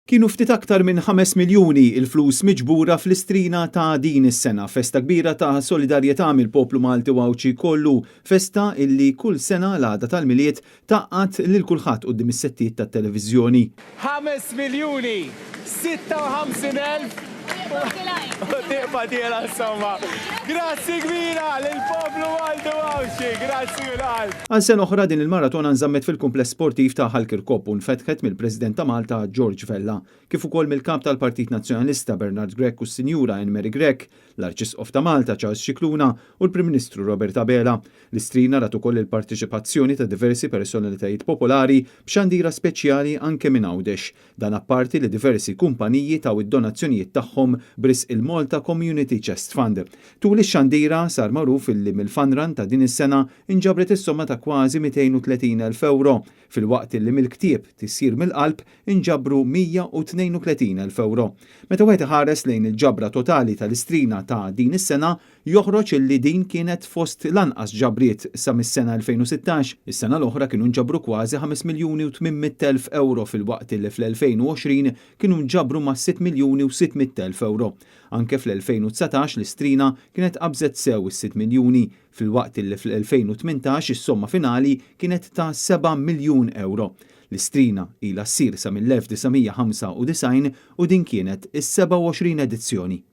Kienu ftit aktar minn 5 miljuni il-flus miġbura fl-Istrina ta' din is-sena, festa kbira ta' solidarjetà mill-poplu Malti u Għawdxi kollu, festa illi kull sena l-għada tal-Milied tgħaqqad lil kulħadd quddiem is-settijiet tat-televiżjoni. 5,056,000 u tieqfa tiela insomma. Grazzi kbira lill-poplu Malti u Għawdxi, grazzi mill-qalb. Għal sena oħra din il-maratona nżammet fil-Kumpless Sportiv ta' Ħal Kirkop u nfetħet mill-President ta' Malta George Vella, kif ukoll mill-Kap tal-Partit Nazzjonalista Bernard Grech u s-Sinjura Anne Mary Grech, l-Arċisqof ta' Malta Charles Scicluna u l-Prim Ministru Robert Abela. L-Istrina rat ukoll il-parteċipazzjoni ta' diversi personalitajiet popolari b'xandira speċjali anke minn Għawdex. Dan apparti li diversi kumpaniji taw id-donazzjonijiet tagħhom b'risq il-Malta Community Chest Fund. Tul ix-xandira sar magħruf illi mill-Fun Run ta' din is-sena nġabret is-somma ta' kważi 230,000 ewro, filwaqt illi mill-ktieb Tisjir mill-Qalb inġabru 132,000 ewro. Meta wieħed iħares lejn il-ġabra totali tal-Istrina ta' din is-sena, Joħroġ illi din kienet fost l-anqas ġabriet sa mis-sena 2016. Is-sena l-oħra kienu nġabru kważi 5,800,000 ewro filwaqt illi fl-2020 kienu nġabru mas-6,600,000 ewro. Anke fl-2019 l-Istrina kienet qabżet sew is-sitt miljuni filwaqt illi fl-2018 is-somma finali kienet ta' 7 miljun ewro. L-Istrina ilha ssir sa mill-1995 u din kienet is-27 edizzjoni.